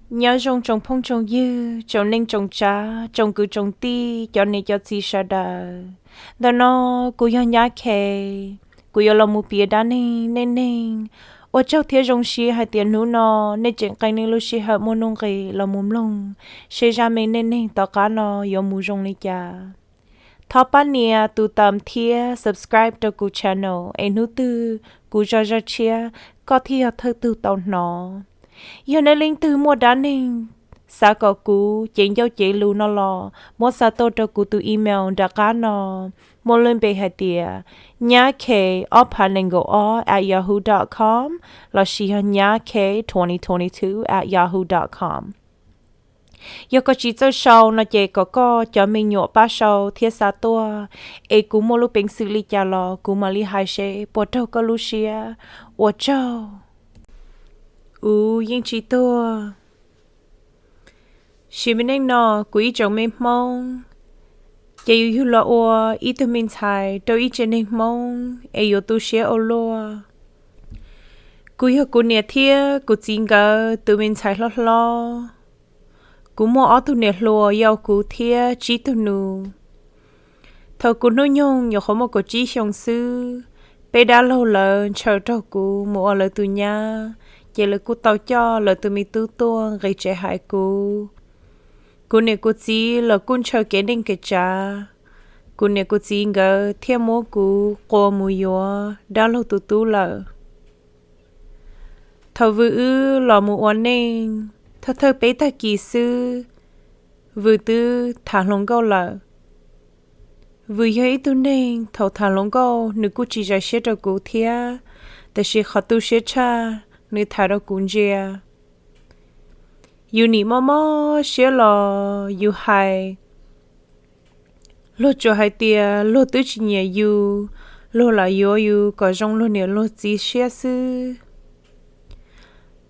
Nyob zoo tsoom phooj tsoom ywg, tsoom neej tsoom tsav, tsoom kwv tsoom tij, cov niam cov txiv sawv daws. Ntawm no kuv yog Nyab Khe, kuv yuav los mus piav dab neeg nej neeg. Ua tsaug thiab zoo siab hais tias hnub no nej tseem qee nej lub sij hawm muaj nuj nqis los mus mloog seb zaj me neej neeg tom qab no yuav mus zoo li cas. Thov pab nias tus thumbs thiab subscribe rau kuv channel es hnub twg kuv zaj zaj tshiab koj thiaj yog thawj tug tau hnov. Yog nej leej twg muaj dab neeg xav kom kuv cev ncauj cev lus no los muab xa tuaj rau kuv tus email nram qab no, muaj lub npe hais tias nyab khe ob phav nees nkaum ob at yahoo dot com lossis yog nyab khe twenty twenty two at yahoo dot com. Yog koj tsis txawj sau no ces kom koj cov me nyuam pab sau thiab xa tuaj, es kuv muaj lub peev xwm li cas los kuv mam li hais seb puas raug koj lub siab. Ua tsaug. Kuv yeej tsis tuag. Sim me neej no kuv ib tsoom me Hmoob ces yus yug los ua ib tug me ntxhais rau ib tsev neeg Hmoob es yuav tu siab ua luaj. Kuv yog kuv niam thiab kuv txiv nkawd tus me ntxhais hlob hlob. Kuv muaj ob tug niam hluas yau kuv thiab tsib tug nus. Thaum kuv hnub nyoog nyuam qhuav muaj kaum tsib xyoo xwb, peb dab laug lawv ntshaw raug kuv mus ua lawv tus nyab, ces lawv kuj tau coj lawv tus me tub tuaj nqis tsev hais kuv. Kuv niam kuv txiv los kuj ntshaw kev neej kev tsav, kuv niam kuv txiv nkawd thiaj muab kuv qua mus yuav dab laug tus tub lawm. Thaum Vwm wb los mus ua neej, thawj thawj peb tag kis xwb, Vwm twb tham hluas nkauj lawm. Vwm yog ib tug neeg thaum tham hluas nkauj nws kuj tsis zais siab rau kuv thiab, tab sis qhov tu siab tshaj nws tham rau kuv ntsia. Yus nim mob mob siab los yus hais, luag tsuas hais tias luag twb tsis nyiam yus, luag lam yuav yus kom zoo luag niam luag txiv siab xwb.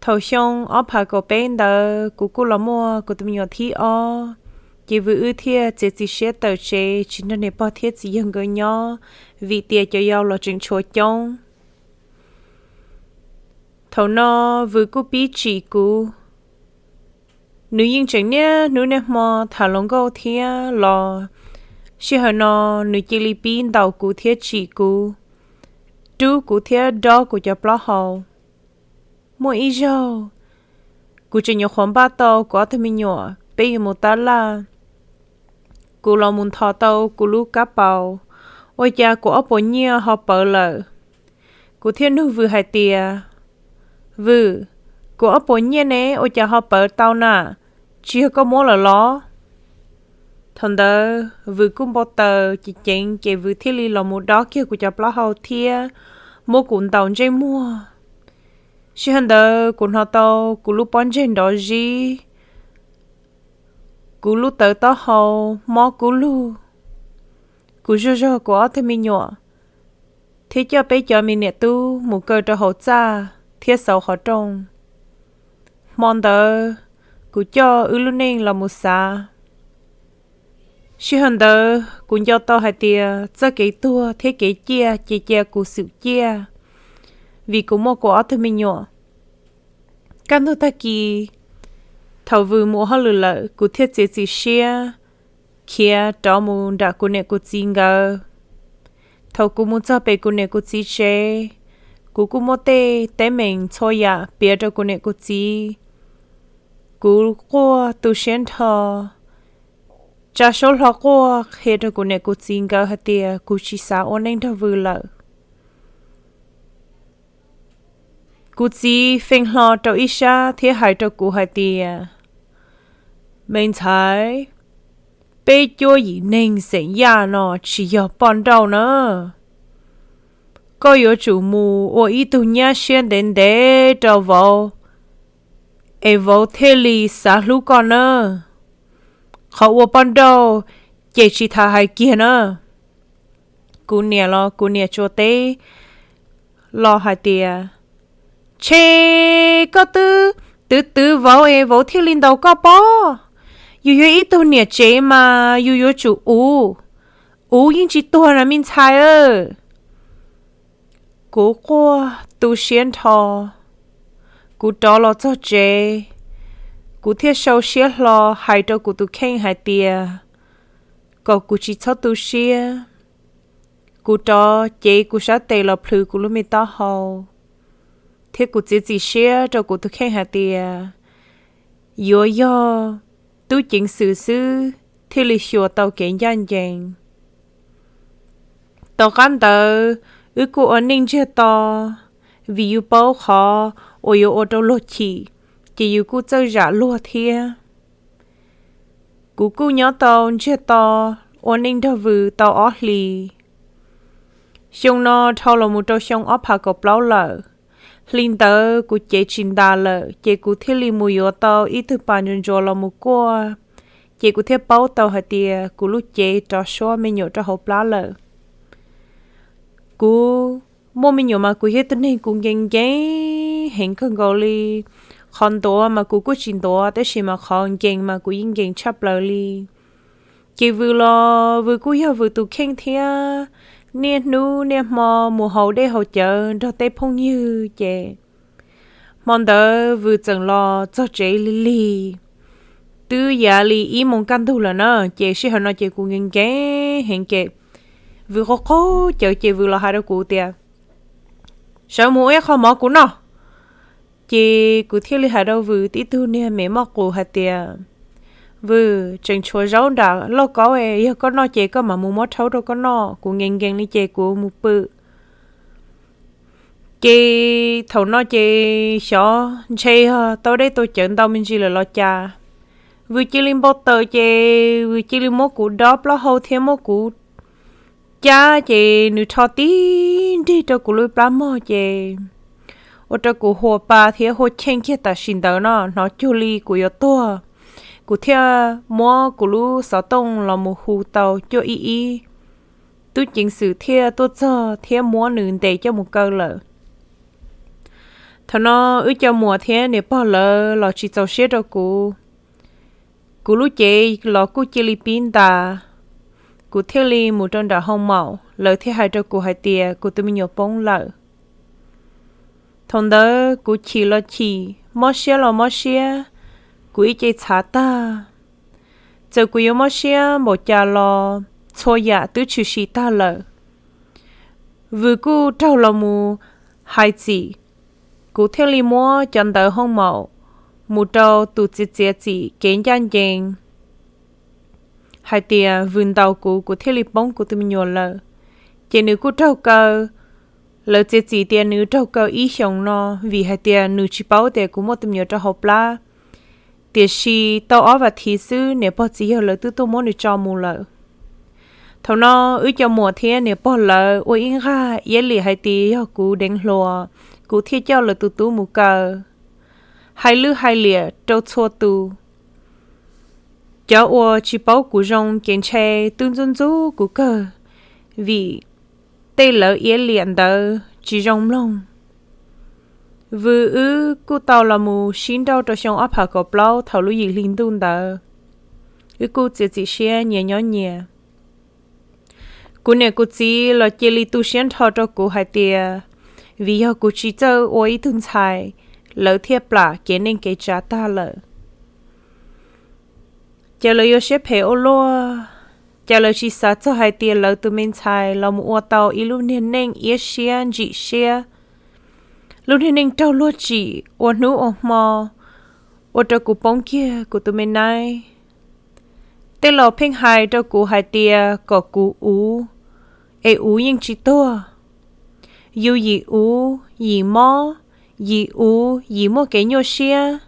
Thaum xyoo ob phav kaum peb ntawd kuv kuj los muaj kuv tus me nyuam thib ob, ces Vwm wb thiaj txiav txim siab tawm tsev tsis nrog niam pog thiab txiv yawg nkawd nyob, vim tias cov yau los tseem tshuav coob. Thaum no Vwm kuj pib tsim kuv. Nws yeej tseem niaj hnub niaj hmo tham hluas nkauj thiab los, sij hawm no nws cia li pib ntaus kuv thiab tsim kuv, rub kuv thiab dob kuv cov plaub hau. Muaj ib zaug, kuv tseem nyuam qhuav npaj tau kuv ob tug me nyuam peb yuav mus tab laj, kuv los mus nthos tau kuv lub kab paus, ua cas kuv ob puas nyiaj ho pawv lawm. Kuv thiaj nug Vwm hais tias, Vwm, kuv ob puas nyiaj ne ua cas ho pawv tau na, tsis yog koj muab lawm los? Thaum ntawd Vwm kuj npau taws ces ceev ces Vwm thiaj li los mus dob kiag kuv cov plaub hau thiab muab kuv ntaus ntsej muag. Sij hawm ntawd kuv hnov tau kuv lub pob ntseg nrov zib, kuv lub tawv taub hau mob kub lug. Kuv zog zog kuv ob tug me nyuam thiab coj peb cov me niam tub mus kaw rau hauv txaj thiab xauv qhov rooj. Hmo ntawd kuv coj wb lub neej los mus xav. Sij hawm ntawd kuv nco tau hais tias txoj kev tuag thiab kev ciaj ces cia kuv xwm ciaj, vim kuv muaj kuv ob tug me nyuam. Kaj ntug tag kis, thaum Vwm mus ua hauj lwm lawm kuv thiaj txiav txim siab khiav rov mus nram kuv niam kuv txiv nkawd. Thaum kuv mus txog pem kuv niam kuv txiv tsev, kuv kuj muab tej teeb meem txhua yam piav rau kuv niam kuv txiv. Kuv quaj tu siab nrho, tsa suab hlo quaj qhia rau kuv niam kuv txiv nkawd hais tias kuv tsis xav ua neej nrog Vwm lawm. Kuv txiv feej hlo rau ib sab thiab hais rau kuv hais tias, Me ntxhais, peb cuab yim neeg xeem Yaj no tsis yog poj nrauj na. Koj yuav tsum mus ua ib tug nyab siab ntev ntev rau vauv, es vauv thiaj li xav hlub koj na. Qhov ua poj nrauj ces tsis tas hais kiag na. Kuv niam los kuv niam tsuas teb los hais tias, Tshe, koj twb twv twv vauv es vauv thiaj li ntaus koj pob. Yus yog ib tug niam tsev mas yus yuav tsum uv, uv yeej tsis tuag na me ntxhais. Kuv quaj tu siab nrho, kuv rov los txog tsev, Kuv thiaj sau siab hlo hais rau kuv tus kheej hais tias kom kuv tsis txhob tu siab. Kuv rov cev kuv sab tes los plhws kuv lub me taub hau, thiab kuv txiav txim siab rau kuv tus kheej hais tias yuav yog tub ceev xwm xwb thiaj li xyuas tau kev ncaj ncees. Tom qab ntawd wb kuj ua neej ntsiag to, vim yus paub qhov uas yuav ua rau luag chim, ces yus kuj txawj zam luag thiab. Kuv kuj nyob tau ntsiag to ua neej nrog Vws tau ob hlis. Xyoo no dhau los mus rau xyoo ob phav kaum plaub lawm. Hli ntawd kuv cev tsis ntas lawm ces kuv thiaj li mus yuav tau ib tug pas ntsuas ntsuas los mus kuaj, ces kuv thiaj paub tau hais tias kuv lub cev rov suab me nyuam rau hauv plab lawm. Kuv muaj me nyuam mas kuv yog tus neeg kuv nkees nkees heev kawg nkaus li. Qhov ntuav mas kuv kuj tsis ntuav tab sis mas qhov nkees mas kuv yeej nkees tshaj plaws li. Ces Vws los Vws kuj yog Vws tus kheej thiab, niaj hnub niaj hmo mus haus dej haus cawv nrog tej phooj ywg ces hmo ntawd Vws txawm los txog tsev lig lig, twb yav li ib moos kaj ntug lawm na. Ces sij hawm no ces kuv nkees nkees heev ces Vws qaug qaug cawv ces Vws los hais rau kuv tias, sawv mus ua ib qho mov kuv noj. Ces kuv thiaj li hais rau Vws tib tug niag me moj qus hais tias, Vws, tseem tshuav zaub nram lauj kaub, yog koj noj ces koj mam mus muab rhaub rau koj noj, kuv nkees nkees li ces kuv mus pw. Ces thaum no ces xyov ntshe yog tau dej tau cawv ntau me ntsis lawm los cas, Vws cia li npau taws ces Vws cia li muab kuv dob plaub hau thiab muab kuv cab ces nws rho tib nrig rau kuv lub plab mog ces ua rau kuv hua pa thiab hua cheej kiag tam sim ntawd no, hnov cuag li kuv yuav tuag. Kuv thiaj muab kuv lub xov tooj los mus hu tau cuaj ib ib, tub ceev xwm thiaj tuaj txog thiab muab nws ntes coj mus kaw lawm. Thaum no wb cov muam thiab niam pog lawv los tsis txaus siab rau kuv. Kuv lub cev los kuj cia li pib ntas. Kuv thiaj li mus rau nram hoo maum, lawv thiaj hais rau kuv hais tias kuv tus me nyuam poob lawm. Thaum ntawd kuv chim los chim, mob siab los mob siab, kuv ib ce txhav tag. Txawm kuv yuav mob siab npaum cas los txhua yam twb tshwm sim tag lawm. Vws kuj raug los mus hais txim, kuv thiaj li muab cov ntawv hoo maum mus rau tus txiav txiav txim kev ncaj ncees hais tias Vws ntaus kuv, kuv thiaj li poob kuv tus me nyuam lawm. Ces nws kuj raug kaw, lawv txiav txim tias nws raug kaw ib xyoos no, vim hais tias nws tsis paub tias kuv muaj tus me nyuam rau hauv plab, tiam sis tau ob vas thiv xwb niam pog txiv yawg lawv twb tuaj muab nws tso mus lawm. Thaum no wb cov muam thiab niam pog lawv ua ib nqag iab liam hais tias yog kuv deev hluas, kuv thiaj coj lawv tus tub mus kaw. Hais lwj hais liam rau txhua tus. Cov uas tsis paub kuv zoo ces ntshe twb ntxub ntxub kuv kawg, vim tej lawv iab liam ntawd tsis zoo mloog. Vws wb kuj tau los mus sib nrauj rau xyoo ob phav kaum plaub thaum lub yim hli ntuj ntawd, wb kuj txiav txim siab nyias nyob nyias. Kuv niam kuv txiv los cia li tu siab nrho rau kuv hais tias vim yog kuv tsis txawj ua ib tug ntxhais, lawv thiaj plam kev neej kev tsav tag lawm. Ces lawv yuav siab phem ua luaj, ces lawv tsis xav txog hais tias lawv tus me ntxhais los mus ua tau ib lub niag neej iab siab ntsim siab, lub niag neej raug luag tsim ua hnub ua hmo, ua rau kuv poob kiag kuv tus me naib. Tej laus pheej hais rau kuv hais tias kom kuv uv, es uv yeej tsis tuag. Yus yim uv yim mob, yim uv yim muaj kev nyuaj siab.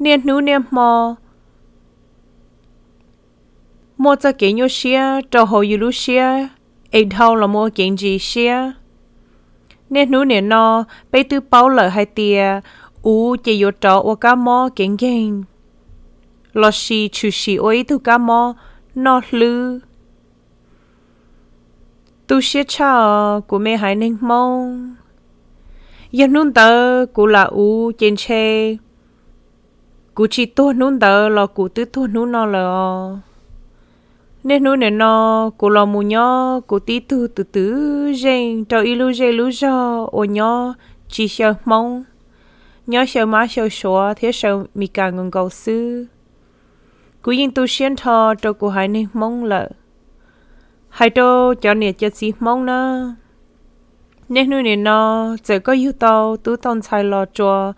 Niaj hnub niaj hmo muaj txoj kev nyuaj siab rau hauv yus lub siab, es dhau los mus ua kev ntsis siab. Niaj hnub nim no peb twb paub lawm hais tias uv ces yuav rov ua kab mob kev nkeeg, lossis tshwm sim ua ib tug kab mob noj hlwb. Tu siab tshaj os kuv me haiv neeg Hmoob. Yog hnub ntawd kuv lam uv ces ntshe kuv tsis tuag hnub ntawd los kuv twb tuag hnub no lawm os. Niaj hnub nim no kuv los mus nyob kuv tib tug tus twm zeej rau ib lub zej lub zog uas nyob tsis xyaw Hmoob. nyob xyaw mab xyaw suav thiab xyaw Mis Kas nkaus nkaus xwb. Kuv yeej tu siab nrho rau kuv haiv neeg Hmoob lawm. Hais rau cov niam cov txiv Hmoob na, niaj hnub nim no txawm koj yug tau tub tau ntxhais los tsuas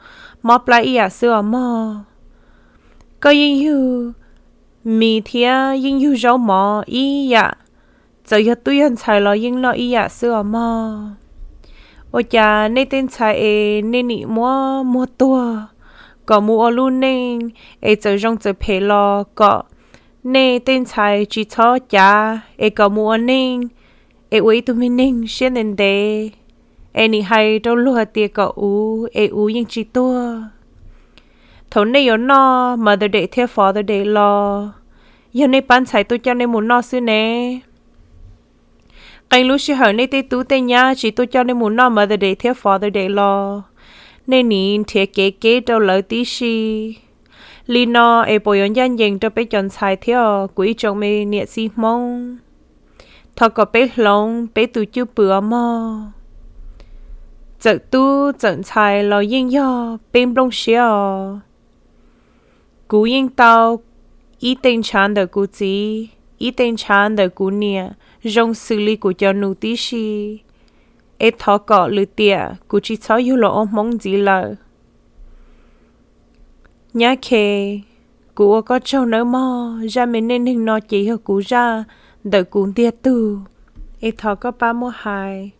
mob plab ib yam xwb os mog. Koj yeej yug mis thiab yeej yug zaub mov ib yam, txawm yog tub yog ntxhais los yeej noj ib yam xwb os mog. Ua cas nej tej ntxhais es nej nim muab muag tuag kom mus ua lub neej, es txawm zoo txawm phem los kom nej tej ntxhais tsis txhob cav es kom mus ua neej, es ua ib tug me neeg siab ntev ntev, es nim hais rau luag tias kom uv es uv yeej tsis tuag. Thaum nej yuav noj Mother Day thiab Father Day los yog nej pab ntxhais tuaj coj nej mus noj xwb ne. Qee lub sij hawm nej tej tub tej nyab tsis tuaj coj nej mus noj Mother Day thiab Father Day los nej nim nrhiav kev keb rau lawv tib si. Li no es puas yuav ncaj ncees rau peb cov ntxhais thiab os kuv ib tsoom me niam txiv Hmoob? Thov kom peb hloov peb tus cwj pwm os mog. Txawm tub txawm ntxhais los yeej yog peb nplooj siab os. Kuv yeej tau ib tee ntshav ntawm kuv txiv, ib tee ntshav ntawm kuv niam, zoo xws li kuv cov nus tib si. Es thov kom lwm tiam kuv tsis txhob yug los ua Hmoob ntxiv lawm. Nyab Khe, kuv ua koj tsaug nawb mog, zaj me neej neeg no ces yog kuv zaj ntawm kuv ntiag tug. Es thov koj pab muab hais,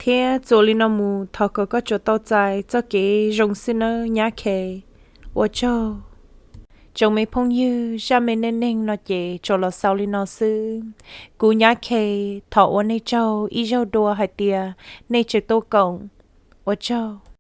thiab txuas li no mus thov kom koj tsuas tau txais txoj kev zoo xwb nawb nyab Khe. Ua tsaug. Tsoom me phooj ywg, zaj me neej neeg no ces tsuas los xaus li no xwb. Kuv nyab Khe thov ua nej tsaug ib zaug dua hais tias nej tseem tuaj koom. Ua tsaug.